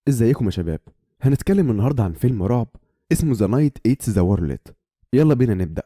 ازيكم يا شباب؟ هنتكلم النهارده عن فيلم رعب اسمه The Night Eats the World. يلا بينا نبدأ.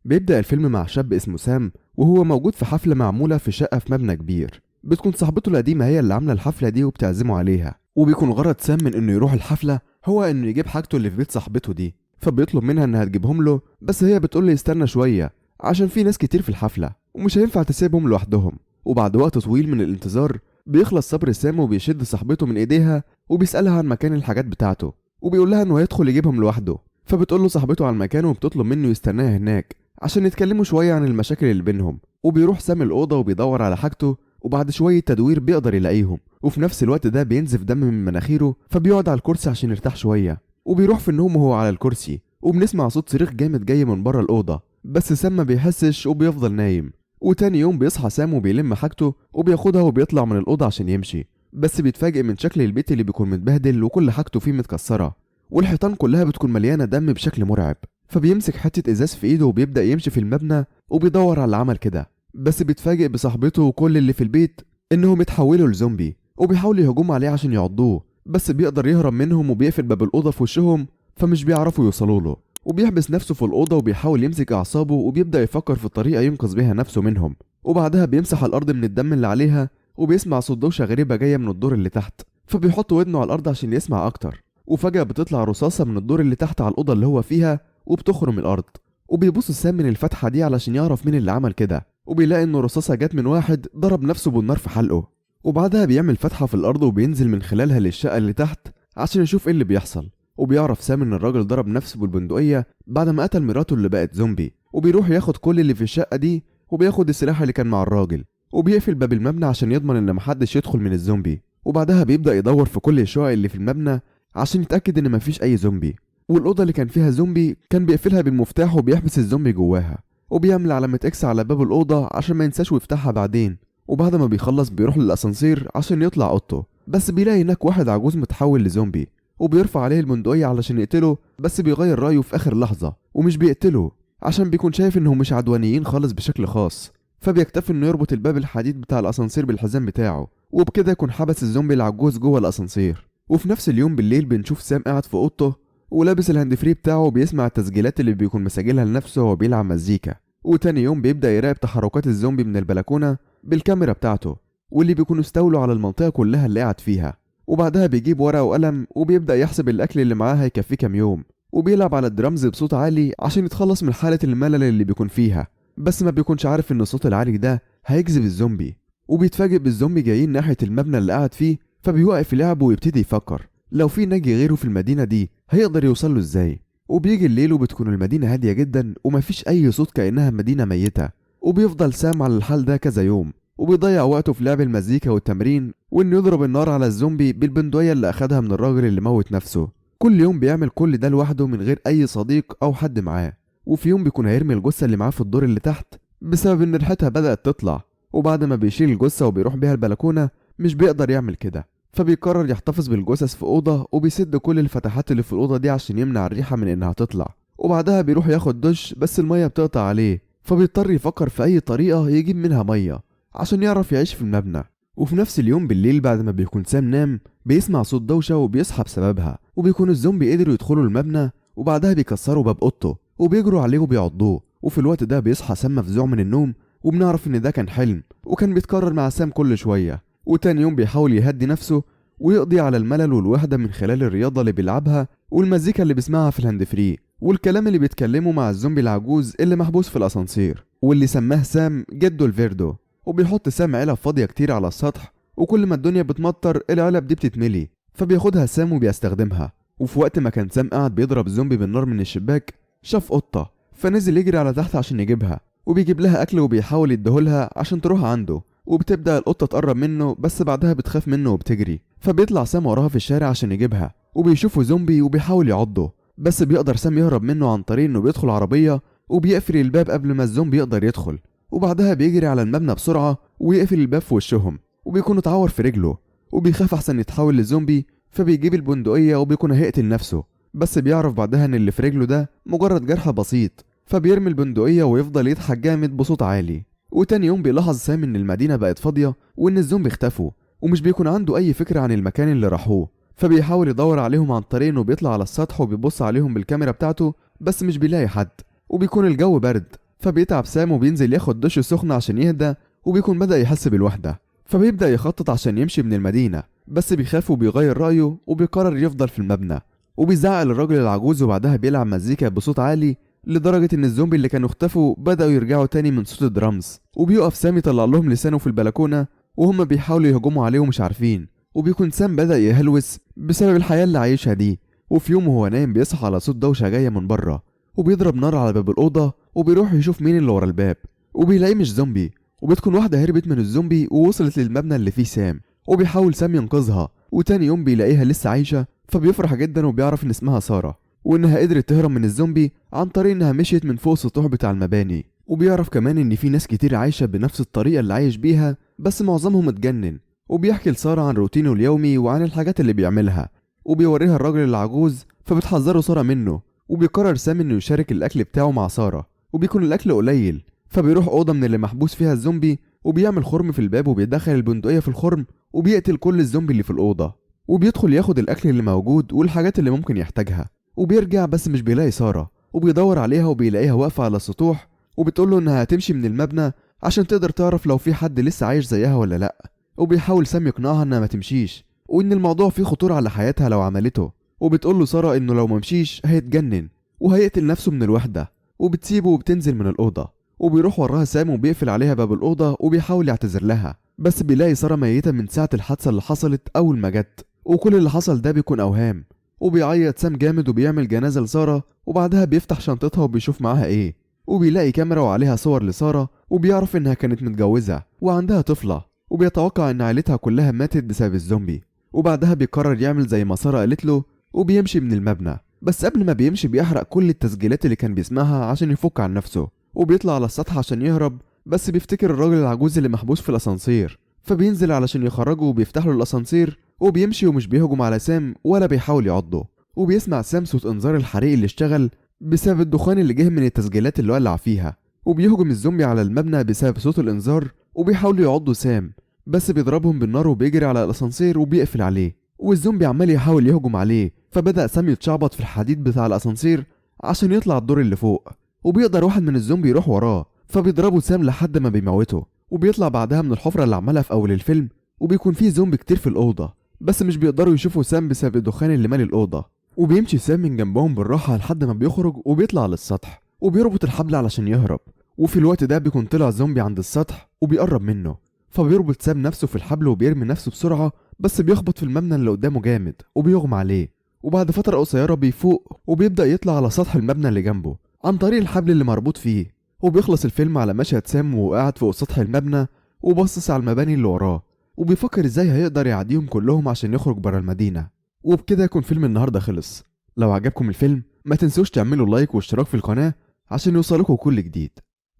بيبدأ الفيلم مع شاب اسمه سام، وهو موجود في حفلة معمولة في شقة في مبنى كبير. بتكون صاحبته القديمة هي اللي عاملة الحفلة دي وبتعزمه عليها، وبيكون غرض سام من انه يروح الحفلة هو انه يجيب حاجته اللي في بيت صاحبته دي. فبيطلب منها انها تجيبهم له، بس هي بتقول له يستنى شوية عشان في ناس كتير في الحفلة ومش هينفع تسيبهم لوحدهم. وبعد وقت طويل من الانتظار بيخلص صبر سام وبيشد صاحبته من ايديها وبيسألها عن مكان الحاجات بتاعته، وبيقول لها انه هيدخل يجيبهم لوحده. فبتقول له صاحبته عن مكانه وبتطلب منه يستناها هناك عشان يتكلموا شوية عن المشاكل اللي بينهم. وبيروح سام الأوضة وبيدور على حاجته، وبعد شوية تدوير بيقدر يلاقيهم. وفي نفس الوقت ده بينزف دم من مناخيره، فبيقعد على الكرسي عشان يرتاح شوية، وبيروح في النوم وهو على الكرسي. وبنسمع صوت صريخ جامد جاي من بره الأوضة، بس سام ما بيحسش وبيفضل نايم. وتاني يوم بيصحى سام وبيلم حاجته وبياخدها وبيطلع من الأوضة عشان يمشي، بس بيتفاجئ من شكل البيت اللي بيكون متبهدل وكل حاجته فيه متكسرة، والحيطان كلها بتكون مليانة دم بشكل مرعب. فبيمسك حتة إزاز في إيده وبيبدأ يمشي في المبنى وبيدور على اللي عمل كده، بس بيتفاجئ بصاحبته وكل اللي في البيت إنهم اتحولوا لزومبي وبيحاولوا يهجموا عليه عشان يعضوه، بس بيقدر يهرب منهم وبيقفل باب الأوضة في وشهم فمش بيعرفوا يوصلوا له. وبيحبس نفسه في الأوضة وبيحاول يمسك أعصابه وبيبدأ يفكر في طريقة ينقذ بيها نفسه منهم. وبعدها بيمسح الأرض من الدم اللي عليها وبيسمع صوت دوشة غريبة جاية من الدور اللي تحت، فبيحط ودنه على الأرض عشان يسمع أكتر. وفجأة بتطلع رصاصة من الدور اللي تحت على الأوضة اللي هو فيها وبتخرم الأرض. وبيبص سام من الفتحة دي علشان يعرف مين اللي عمل كده، وبيلاقي إن الرصاصة جت من واحد ضرب نفسه بالنار في حلقه. وبعدها بيعمل فتحة في الأرض وبينزل من خلالها للشقة اللي تحت عشان يشوف إيه اللي بيحصل. وبيعرف سام إن الراجل ضرب نفسه بالبندقية بعد ما قتل مراته اللي بقت زومبي، وبيروح ياخد كل اللي في الشقة دي وبياخد السلاح اللي كان مع الراجل، وبيقفل باب المبنى عشان يضمن إن محدش يدخل من الزومبي. وبعدها بيبدأ يدور في كل الشقق اللي في المبنى عشان يتأكد إن مفيش أي زومبي. والأوضة اللي كان فيها زومبي كان بيقفلها بالمفتاح وبيحبس الزومبي جواها، وبيعمل علامة X على باب الأوضة عشان ما ينساش ويفتحها بعدين. وبعد ما بيخلص بيروح للأسانسير عشان يطلع أوضته، بس بيلاقي هناك واحد عجوز متحول لزومبي، وبيرفع عليه البندقية علشان يقتله، بس بيغير رأيه في آخر لحظة ومش بيقتله عشان بيكون شايف إنهم مش عدوانيين خالص بشكل خاص. فبيكتفي إنه يربط الباب الحديد بتاع الأسانسير بالحزام بتاعه، وبكده يكون حبس الزومبي العجوز جوه الأسانسير. وفي نفس اليوم بالليل بنشوف سام قاعد في أوضته ولابس ال hand free بتاعه وبيسمع التسجيلات اللي بيكون مسجلها لنفسه وهو بيلعب مزيكا. وتاني يوم بيبدأ يراقب تحركات الزومبي من البلكونة بالكاميرا بتاعته، واللي بيكونوا استولوا على المنطقة كلها اللي قاعد فيها. وبعدها بيجيب ورقة وقلم وبيبدأ يحسب الأكل اللي معاه هيكفيه كام يوم، وبيلعب على الدرامز بصوت عالي عشان يتخلص من حالة الملل اللي بيكون فيها، بس ما بيكونش عارف إن الصوت العالي ده هيجذب الزومبي. وبيتفاجئ بالزومبي جايين ناحية المبنى اللي قاعد فيه، فبيوقف لعبه ويبتدي يفكر لو في ناجي غيره في المدينة دي هيقدر يوصل له ازاي. وبيجي الليل وبتكون المدينة هادية جدا ومفيش أي صوت كأنها مدينة ميتة. وبيفضل سام على الحال ده كذا يوم، وبيضيع وقته في لعب المزيكا والتمرين وإنه يضرب النار على الزومبي بالبندقية اللي أخدها من الراجل اللي موت نفسه. كل يوم بيعمل كل ده لوحده من غير أي صديق أو حد معاه. وفي يوم بيكون هيرمي الجثة اللي معاه في الدور اللي تحت بسبب إن ريحتها بدأت تطلع، وبعد ما بيشيل الجثة وبيروح بيها البلكونة مش بيقدر يعمل كده، فبيقرر يحتفظ بالجثث في أوضة وبيسد كل الفتحات اللي في الأوضة دي عشان يمنع الريحة من إنها تطلع. وبعدها بيروح ياخد دش بس المية بتقطع عليه، فبيضطر يفكر في أي طريقة يجيب منها مية عشان يعرف يعيش في المبنى. وفي نفس اليوم بالليل بعد ما بيكون سام نام بيسمع صوت دوشة وبيصحى بسببها، وبيكون الزومبي قدروا يدخلوا المبنى، وبعدها بيكسروا باب أوضته وبيجروا عليه وبيعضوه. وفي الوقت ده بيصحى سام مفزوع من النوم، وبنعرف إن ده كان حلم وكان بيتكرر مع سام كل شوية. وتاني يوم بيحاول يهدي نفسه ويقضي على الملل والوحدة من خلال الرياضة اللي بيلعبها والمزيكا اللي بيسمعها في ال hand free والكلام اللي بيتكلمه مع الزومبي العجوز اللي محبوس في الأسانسير واللي سماه سام جده الفيردو. وبيحط سام علب فاضية كتير على السطح، وكل ما الدنيا بتمطر العلب دي بتتملي فبياخدها سام وبيستخدمها. وفي وقت ما كان سام قاعد بيضرب زومبي بالنار من الشباك شاف قطة، فنزل يجري على تحت عشان يجيبها، وبيجيب لها أكل وبيحاول يديهولها عشان تروح عنده. وبتبدأ القطة تقرب منه بس بعدها بتخاف منه وبتجري، فبيطلع سام وراها في الشارع عشان يجيبها، وبيشوفه زومبي وبيحاول يعضه، بس بيقدر سام يهرب منه عن طريق انه بيدخل عربية وبيقفل الباب قبل ما الزومبي يقدر يدخل. وبعدها بيجري على المبنى بسرعة ويقفل الباب في وشهم، وبيكون اتعور في رجله وبيخاف احسن يتحول لزومبي، فبيجيب البندقية وبيكون هيقتل نفسه، بس بيعرف بعدها ان اللي في رجله ده مجرد جرح بسيط، فبيرمي البندقية ويفضل يضحك جامد بصوت عالي. وتاني يوم بيلاحظ سام ان المدينة بقت فاضية وان الزومبي اختفوا، ومش بيكون عنده اي فكرة عن المكان اللي راحوه، فبيحاول يدور عليهم عن طريق انه بيطلع على السطح وبيبص عليهم بالكاميرا بتاعته، بس مش بيلاقي حد، وبيكون الجو برد، فبيتعب سام وبينزل ياخد دش سخن عشان يهدى، وبيكون بدأ يحس بالوحدة، فبيبدأ يخطط عشان يمشي من المدينة، بس بيخاف وبيغير رأيه وبيقرر يفضل في المبنى، وبيزعق للراجل العجوز، وبعدها بيلعب مزيكا بصوت عالي لدرجة إن الزومبي اللي كانوا اختفوا بدأوا يرجعوا تاني من صوت الدرامز، وبيقف سام يطلع لهم لسانه في البلكونة وهم بيحاولوا يهجموا عليه ومش عارفين، وبيكون سام بدأ يهلوس بسبب الحياة اللي عايشها دي. وفي يوم وهو نايم بيصحى على صوت دوشة جاية من بره، وبيضرب نار على باب الأوضة وبيروح يشوف مين اللي ورا الباب، وبيلاقيه مش زومبي، وبتكون واحدة هربت من الزومبي ووصلت للمبنى اللي فيه سام، وبيحاول سام ينقذها، وتاني يوم بيلاقيها لسه عايشة، فبيفرح جدا وبيعرف إن اسمها سارة، وإنها قدرت تهرب من الزومبي عن طريق إنها مشيت من فوق السطوح بتاع المباني. وبيعرف كمان إن في ناس كتير عايشة بنفس الطريقة اللي عايش بيها، بس معظمهم اتجنن. وبيحكي لسارة عن روتينه اليومي وعن الحاجات اللي بيعملها، وبيوريها الراجل العجوز، فبتحذره سارة منه، وبيقرر سام إنه يشارك الأكل بتاعه مع سارة، وبيكون الأكل قليل، فبيروح أوضة من اللي محبوس فيها الزومبي، وبيعمل خرم في الباب وبيدخل البندقية في الخرم وبيقتل كل الزومبي اللي في الأوضة، وبيدخل ياخد الأكل اللي موجود والحاجات اللي ممكن يحتاجها، وبيرجع بس مش بيلاقي سارة، وبيدور عليها وبيلاقيها واقفة على السطوح، وبتقوله إنها هتمشي من المبنى عشان تقدر تعرف لو في حد لسه عايش زيها ولا لأ. وبيحاول سام يقنعها إنها ما تمشيش، وإن الموضوع فيه خطورة على حياتها لو عملته، وبتقوله سارة إنه لو ما مشيش هيتجنن وهيقتل نفسه من الوحدة، وبتسيبه وبتنزل من الأوضة، وبيروح وراها سام وبيقفل عليها باب الأوضة وبيحاول يعتذر لها، بس بيلاقي سارة ميتة من ساعة الحادثة اللي حصلت أول ما جت، وكل اللي حصل ده بيكون أوهام. وبيعيط سام جامد وبيعمل جنازة لسارة، وبعدها بيفتح شنطتها وبيشوف معاها إيه، وبيلاقي كاميرا وعليها صور لسارة، وبيعرف إنها كانت متجوزة وعندها طفلة، وبيتوقع إن عيلتها كلها ماتت بسبب الزومبي. وبعدها بيقرر يعمل زي ما سارة قالت له وبيمشي من المبنى، بس قبل ما بيمشي بيحرق كل التسجيلات اللي كان بيسمعها عشان يفك عن نفسه، وبيطلع على السطح عشان يهرب، بس بيفتكر الراجل العجوز اللي محبوس في الأسانسير، فبينزل علشان يخرجه وبيفتح له الأسانسير وبيمشي ومش بيهجم على سام ولا بيحاول يعضه. وبيسمع سام صوت انذار الحريق اللي اشتغل بسبب الدخان اللي جه من التسجيلات اللي ولع فيها، وبيهجم الزومبي على المبنى بسبب صوت الانذار وبيحاولوا يعضوا سام، بس بيضربهم بالنار وبيجري على الاسانسير وبيقفل عليه، والزومبي عمال يحاول يهجم عليه، فبدأ سام يتشعبط في الحديد بتاع الاسانسير عشان يطلع الدور اللي فوق، وبيقدر واحد من الزومبي يروح وراه، فبيضربه سام لحد ما بيموته، وبيطلع بعدها من الحفرة اللي عملها في أول الفيلم، وبيكون فيه زومبي كتير في الأوضة، بس مش بيقدروا يشوفوا سام بسبب الدخان اللي مالي الأوضة. وبيمشي سام من جنبهم بالراحة لحد ما بيخرج وبيطلع للسطح وبيربط الحبل علشان يهرب، وفي الوقت ده بيكون طلع زومبي عند السطح وبيقرب منه، فبيربط سام نفسه في الحبل وبيرمي نفسه بسرعة، بس بيخبط في المبنى اللي قدامه جامد وبيغمى عليه. وبعد فترة قصيرة بيفوق وبيبدأ يطلع على سطح المبنى اللي جنبه عن طريق الحبل اللي مربوط فيه. وبيخلص الفيلم على مشهد سام وهو قاعد فوق سطح المبنى وبصص على المباني اللي وراه، وبيفكر ازاي هيقدر يعديهم كلهم عشان يخرج برا المدينة. وبكده يكون فيلم النهاردة خلص. لو عجبكم الفيلم ما تنسوش تعملوا لايك واشتراك في القناة عشان يوصلكوا كل جديد.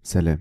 سلام.